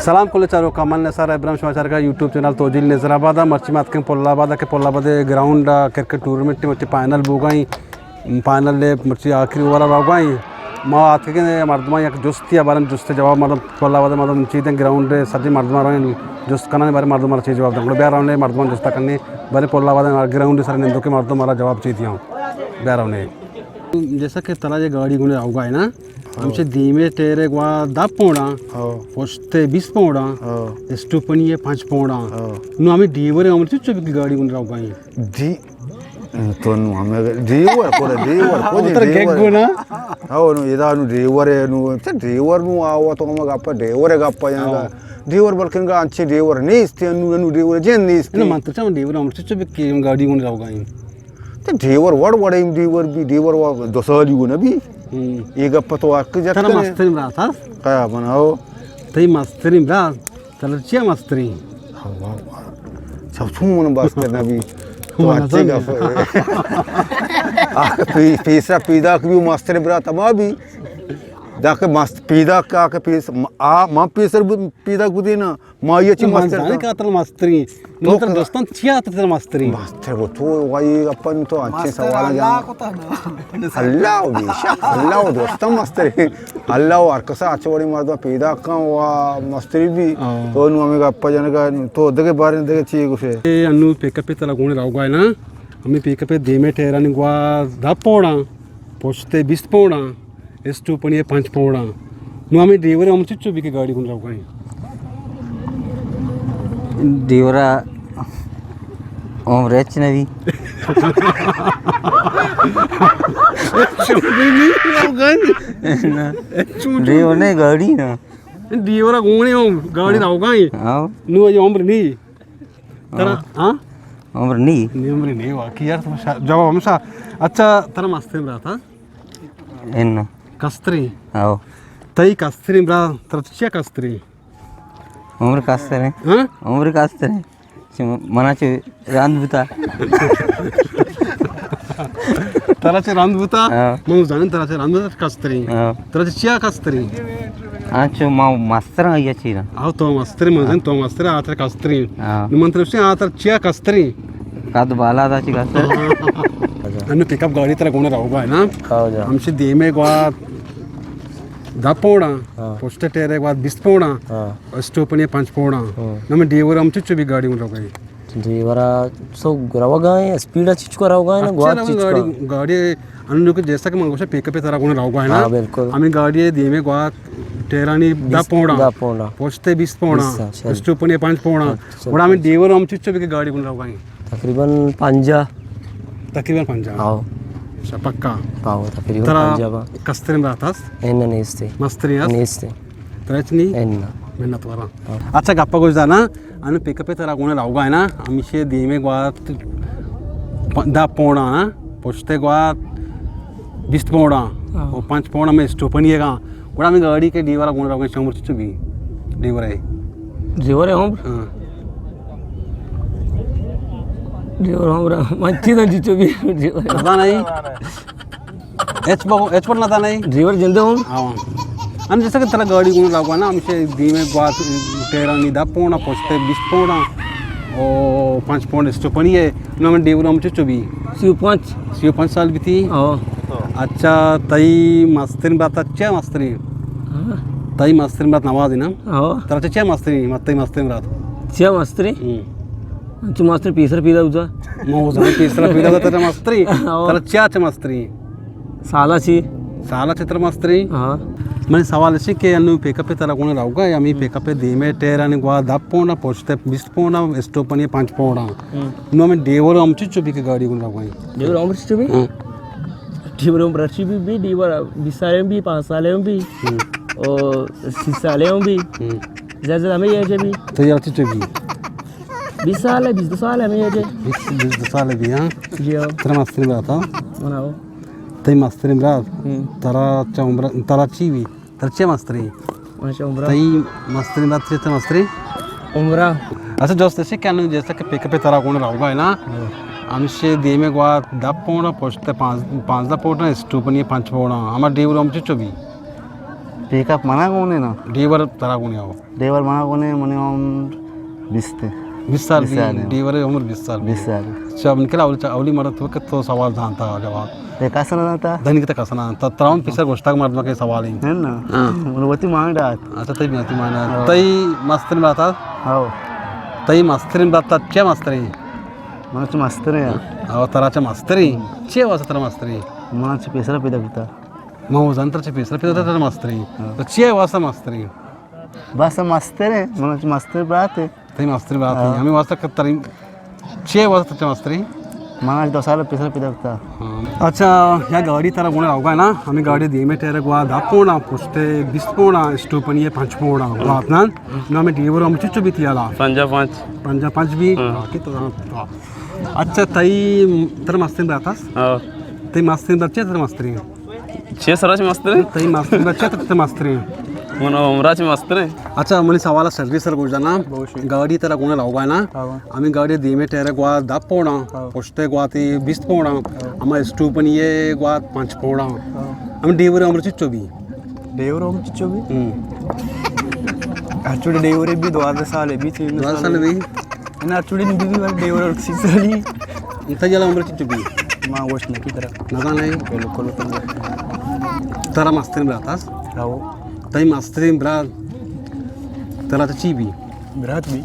سلام کل چاروکاں، من نثار ابراہیم، شما چارگا یوٹیوب چینل توجیل نظر آباد ءَ۔ مرچی ما اتکیں پل آباد ءَ کہ پل آباد ءِ گراؤنڈ ءَ کرکٹ ٹورنمنٹ ءِ مرچی فائنل بوگا ایں۔ فائنل ءِ مرچی آخری اوور ءَ روگا ایں۔ ما آتکگیں مردماں یک جستی ءَ باریں جست ءِ جواب مردم پل آباد ءِ مردم چی دیں گراؤنڈ ءِ سجیں مردماں رویں جست کناں باریں مردماں چی جواب دیں۔ گڑا بیا رونے مردماں جست کنیں باریں پل آباد ءِ گراؤنڈ ءِ سر نندوکیں مردم مارا جواب چی دیاں۔ بیا رونے۔ جیسا کہ ترا یہ گاڑی گونے روگا ہے نا؟ ہمشے دیمے ٹیرے گوا دہ پونڈاں، ہو۔ پشتے بیست پونڈاں، ہو۔ اسٹوپنی ہے پنچ پونڈاں۔ ہو۔ نو ہمیں ڈیورے عمر چچو بھی گاڑی گون روگا ہیں۔ دی-، تو نو ہمیں ڈیور کو ڈیور کو اتر گگ گونا۔ ہو، نو ادا نو ڈیور ہے، نو چا ڈیور نو آوا تو ہم گپا ڈیور ہے گپا یہاں کا۔ ہو۔ ڈیور بلکن کا انچے ڈیور نیست، نو، نو ڈیور جن نیست۔ نو من تو چا ڈیور عمر چچو بھی گاڑی گون روگا ہیں۔ تے ڈیور وڑ وڑیں ڈیور بی، ڈیور وا دو سالی گو نہ بی۔ ہم۔ اے گپ تو حق جت ترا کنے۔ مستریں برات ہست؟ کیا بناؤ؟ تئی مستریں برات، ترا چیا مستریں؟ اللہ، سب چون من مستر نہ بی۔ تو من اچھے نزاناں۔ گپ۔ آ، پی-، پیسرا پیداک بی مستریں برات ہما بی۔ داکہ مست پیداک کا کہ پیس-، آ، من پیسر بی-، پیداک بودی نا۔ ما یہ چی من مستر زاناں کا؟ کہ اتل مستری۔ تو من تر دوستان چیا اتل مستری؟ مستر وہ تو وائی اپن تو اچھے مستر سوال اللہ جان۔ کو تا نا۔ اللہ و بیشک، اللہ و دوستان مستری۔ اللہ و ہر کسا اچھے وڑی مردم پیدا کن و مستری بھی۔ ہاں۔ تو نو ہمیں گپا جنگا تو دگے بارے دگے چی گوشے؟ اے انو پیک اپ تلا گونے راو گائے نا۔ ہمیں پیک اپ دیمے ٹیرانی گوا دہ پوڑا، پشتے بیست پوڑا۔ اسٹوپنی ء پنچ پونڈاں۔ نو ہمے ڈیورے عمر چچو بی کہ گاڑی گون روگا ایں؟ ڈیورا عمر ہچ نہ بی۔ چونی نہیں روگا ایں؟ نہ۔ چون، چون۔ ڈیور نے گاڑی نا۔ ڈیورا گونے ہم گاڑی روگا ایں۔ ہاں۔ نو یہ عمر نہیں۔ ترا، ہاں؟ ہاں؟ عمر نہیں۔ نہیں، عمر نہیں، واقعی یار، تم شا-، جواب ہم شا-، اچھا، ترا مستر برات، ہاں؟ اناں۔ کستریں؟ آؤ۔ تئی کستریں برا، ترا چیا کستریں؟ عمر کستریں۔ ہاں؟ عمر کستریں۔ چہ منا چہ رند بوتا۔ ترا چہ رند بوتا؟ ہاں۔ من زانن ترا چہ رند بوتا کستریں۔ ہاں۔ ترا چہ چیا کستریں؟ ہاں، چو ما مستر آئی چیرا۔ آؤ، تو مستر، من زانن تو مستر، آ ترا کستریں۔ ہاں۔ نو من ترا گوشتیں، آ ترا چیا کستریں؟ قد بالا دا چی کستر؟ انو پک اپ گاڑی ترا گونے روگا ہے نا؟ ہاں جا۔ ہمشی دیمے گوا دہ پونڈا، ہاں۔ پشت ٹیرے گوا بیست پونڈا، ہاں۔ اسٹوپنی پنچ پونڈا۔ ہاں۔ نمے ڈیور ہم چچو بی گاڑی گون روگا ہے۔ ڈیورا سو روگا ہے، اسپیڈا چچکو روگا ہے نا، اچھا گوا روگا چچکو۔ گاڑی، گاڑی انو کہ جیسا کہ من گوشا پک اپ ترا گونے روگا ہے نا؟ ہاں، بالکل۔ ہمیں گاڑی دیمے گوا ٹیرانی دہ بیست پونڈا۔ دہ پونڈا۔ پشتے بیست پونڈا۔ بیست، اچھا۔ اسٹوپنی پنچ پونڈا۔ اچھا۔ گڑا ہمیں ڈیور ہم چچو بی کہ گاڑی گون روگا ہے۔ تقریباً پنجاہ۔ تقریباً پنجاہ۔ ہاؤ۔ اچھا، پکا؟ ہاؤ، تقریباً ترا پنجاہ با۔ کستریں برات ہست؟ اے نہ نیستے۔ مستری ہست؟ نیستے۔ ترا ہچ نی؟ اے نہ۔ منت وارا۔ ہاں۔ اچھا، گپا گوش دانا، انو پک اپ ترا گونے روگا ہے نا، ہمیشے دیمے گوات پ-، دہ پونڈا نا، پشتے گوات بیست پونڈا، ہاں۔ او پنچ پونڈا میں اسٹوپنی ہے گا۔ گڑا ہمیں گاڑی کہ ڈیورا گون روگا، شمر چچو بی؟ ڈیور ہے۔ ڈیور ہے عمر؟ ہاں۔ ڈیور عمر، من چیزاں چچو بی، ڈیور۔ پتا نہیں۔ ایچ بہو، ایچ پر نہ تھا نہیں؟ ڈیور زندہ ہوں۔ ہاں۔ ہم جیسا کہ ترا گاڑی گون روگا نا، ہمشے دیمے گوات ٹیرانی دہ پونڈا، پشتے بیست پونڈا، او پنچ پونڈ اسٹوپنی ہے۔ نو من ڈیور ہم چچو بی؟ سی و پنچ۔ سی و پنچ سال بیتی؟ ہاں۔ اچھا، تئی مسترین برات چیا مسترین؟ ہاں۔ تئی مسترین برات نواز نا؟ ہاں۔ ترا چہ چیا مسترین؟ مت تئی مسترین برات؟ چیا مسترین؟ ہم۔ چہ مسترین پیسر پیدا ہوتا۔ ما وہ زمان پیسر پیدا ہوتا، ترا مسترین؟ ہاں۔ ترا چیا چہ مسترین؟ سالا چی؟ سالا چہ ترا مسترین؟ ہاں۔ من سوال اسی کہ انو پیک اپ ترا گونے روگا، یا می پیک اپ دیمے ٹیرانی گوا دہ پونڈا، پشتے بیست پونڈا، اسٹوپنی پنچ پونڈا۔ ہم۔ نو ہمیں ڈیور ہم چچو بی کہ گاڑی گون روگا ہے؟ ڈیور عمر چچو بی؟ ہاں۔ ڈیور عمر چی بی، بی ڈیور بیست سالے ہم بی، پانچ سالے ہم بی، ہم۔ او سی سالے ہم بی۔ ہم۔ زیادہ زیادہ ہمیں ایج بی۔ تو یار چچو بی؟ بیست سال ہے، بیست دو سال ہے ہمیں ایج۔ بیست، بیست دو سال بی، ہاں؟ جی ہاں۔ ترا مسترین برات؟ بناؤ۔ تئی مسترین برات؟ ہم۔ ترا چہ عمر، ترا چی بی؟ ترا چے مستری؟ ماشاء عمرہ۔ تئی مستری بات چے، تئی مستری؟ عمرہ۔ اچھا، جست ایشی کہ انو جیسا کہ پیک اپ ترا گون روگا ہے نا، ہاں۔ ہمشے دیمے گوا دہ پونڈا، پشت پانز-، پانزدہ پونڈا، اسٹوپنی پنچ پونڈا، ہما ڈیور ہم چچو بی؟ پیک اپ منا گونے نا؟ ڈیور ترا گونے آو؟ ڈیور منا گونے، منی عمر بیست ہے۔ بیست سال بیست بھی؟ سال ہے۔ ڈیور عمر بیست سال بھی۔ بیست سال۔ اچھا، من کلا اولی، اولی مرد تو کہ تو سوال دانتا جواب۔ اے کس نہ دانتا؟ دنی کتا کس نہ دانتا۔ ترا ہم پیسر گوشتگ مردم کے سوال ہیں۔ ہے نا؟ ہاں۔ من وتی مان ڈات۔ اچھا، تئی وتی مان ڈات۔ ہاں۔ تئی مسترین برات؟ ہاں۔ تئی مسترین برات چے مسترین؟ من چہ مسترین۔ او ترا چہ مسترین؟ چے واسطہ ترا مسترین؟ من چہ پیسرا پیدا بوتا۔ من وزان ترا چہ پیسرا پیدا بوتا ترا مسترین۔ ہاں۔ تو چے واسطہ مسترین؟ بس مسترین، من چہ مستر برات ہے۔ تئی مستر برات ہے۔ ہاں۔ ہمیں واسطہ کہ ترین چے واسطہ چہ مسترین؟ من دو سال پیسرا پیدا بوتا۔ ہاں۔ اچھا، یا گاڑی ترا گونے روگا نا، ہمیں گاڑی دیمے ٹائر گوا دہ پونڈا، پشتے بیست پونڈا، اسٹوپنی پنچ پونڈا، بات نا، نو ہمیں ڈیور ہم چچو بیتی آلا۔ پنجا پنچ۔ پنجا پنچ بھی؟ ہاں۔ باقی تو، تو۔ اچھا، تئی ترا مسترین برات است؟ ہاں۔ تئی مسترین برات چے ترا مسترین؟ چے سرا چہ مسترین؟ تئی مسترین برات چے ترا مسترین؟ من عمرا چہ مسترین۔ اچھا، منی سوال سروس سر گوش دانا۔ بوشی۔ گاڑی ترا گونے روگا نا؟ ہاں۔ ہمیں گاڑی دیمے ٹائر گوا دہ پونڈا، ہاں۔ پشتے گوا تی بیست پونڈا، ہاں۔ ہما اسٹوپنی گوا پنچ پونڈا۔ ہاں۔ ہم ڈیور عمر چچو بھی؟ ڈیور عمر چچو بھی؟ ہم۔ اچھا، ڈیور بھی دوازدہ سال ہے، بھی چھ دوازدہ سال سال۔ بھی؟ نہ، چوڑی نہیں، بیبی بار ڈیور اور کسی سالی۔ تئی یلا عمر چچو بھی؟ ما گوشت نکی ترا۔ نزانے؟ بالکل تو۔ ترا مسترین برات است؟ ہاو۔ تئی مسترین برات ترا چی بھی؟ برات بھی؟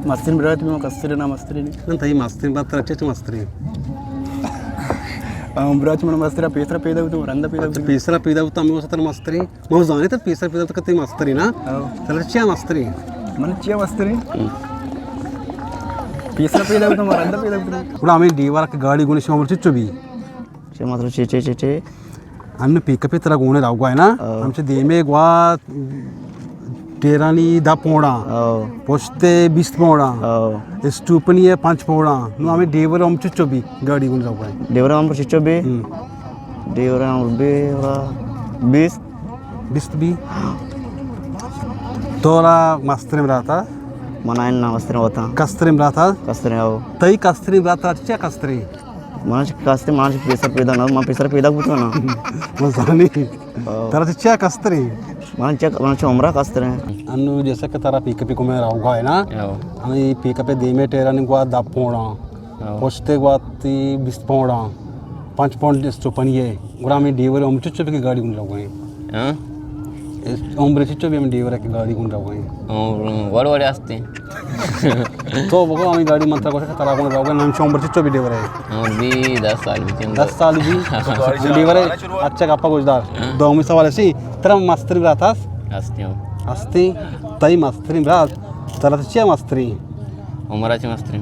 مسترین برات بھی، ما کستر نہ مسترین۔ نہ، تئی مسترین برات ترا چے چے مسترین؟ ہم، برات من مسترا پیسرا پیدا ہوتا، رندا پیدا اچھا، ہوتا۔ پیسرا پیدا ہوتا، ہمیں واسطہ ترا مسترین۔ من زانے ترا پیسر پیدا تو کتے مستری نا؟ ہاں۔ ترا چیا مستری؟ من چیا مستری؟ پیسر پیدا تو مرندا پیدا تو۔ گڑا ہمیں ڈیوار کہ گاڑی گونے شما چچو بھی؟ چے مطلب چے، چے، چے، چے؟ ہم نے پیک اپ ترا گونے راو گائے نا؟ ہاں۔ ہم چے دیمے گوا ٹیرانی دہ پونڈا۔ ہاں۔ پشتے بیست پونڈا۔ ہاں۔ اسٹوپنی ہے پنچ پونڈا۔ نو ہمیں ڈیور ہم چچو بھی گاڑی گونے راو گائے۔ ڈیور ہم چچو بھی؟ ہم۔ ڈیورا عمر بی، بیست۔ بیست بی؟ تورا مستریں برات ءَ؟ من ءَ نہ مستریں وطن۔ کستریں برات ءَ؟ کستریں، او۔ تئی کستریں برات ءَ چیا کستریں؟ من چہ کستریں، من چہ پیسر پیدا نہ، من پیسر پیدا بوتاں نا۔ من زانی۔ او۔ ترا چہ چیا کستریں؟ من چہ، من چہ عمرہ کستریں۔ انو جیسا کہ ترا پیک اپ کو میں راوگا ہے نا؟ او۔ ہمیں پیک اپ دیمے ٹیرانی گوا دپ ہونا۔ ہاں۔ پشتے گواتی بیست پونڈاں، پنچ پونڈ چوپنی ہے۔ گڑا ہمیں ڈیور عمر چچو بھی کہ گاڑی گون رہو ہیں۔ ہاں؟ عمر چچو بھی ہمیں ڈیور ہے کہ گاڑی گون رہو ہیں۔ عمر وڑ وڑ آستے۔ تو بگو ہمیں گاڑی منتر کو ترا گون رہو ہیں، نام عمر چچو بھی ڈیور ہے۔ عمر بھی دس سال بھی چند۔ دس سال بھی ڈیور ہے۔ اچھا گپا گوشدار۔ ہاں۔ دومی سوال اسی، ترا مستری برات ہست؟ ہستی ہوں۔ ہستی؟ تئی مستری برات، ترا تو چیا مستری؟ عمرہ چہ مستریں۔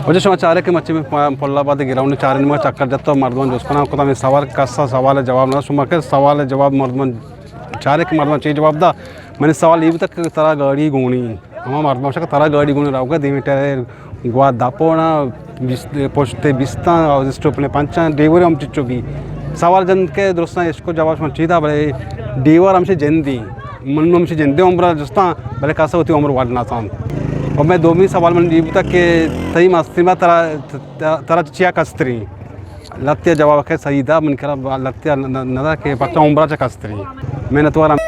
واجہ شما چارے کہ مچے میں پ-، پل آباد گراؤنڈ چارے، ما چکر جت تو مردمان جست کناں کتا، میں سوال کسا سوال جواب نہ، شما کہ سوال جواب مردمان چارے کہ مردمان چے جواب دا؟ منی سوال یہ بوتا کہ ترا گاڑی گونی، ہما مردمان شکا ترا گاڑی گونی راوگا دیمی ٹائر گوا دپونا، بیست، پشت بیستاں، اور اسٹوپنے پنچاں، ڈیور ہم چچو بھی۔ سوال جن کے درستاں اشکو جواب شما چیدا، بلے ڈیور ہمشے جندی۔ من ہمشی جندے عمر جستاں، بلے کسا وتی عمر وڈ نہ سان۔ اور میں دومی سوال من یہ بوتا کہ تئی مستری ما ترا، ترا چیا کستری؟ لتیا جواب کہ صحیح دا، من کرا لتیا نہ، نہ، نہ دا کہ پچا عمرہ چا کستری۔ میں نہ تو آرام۔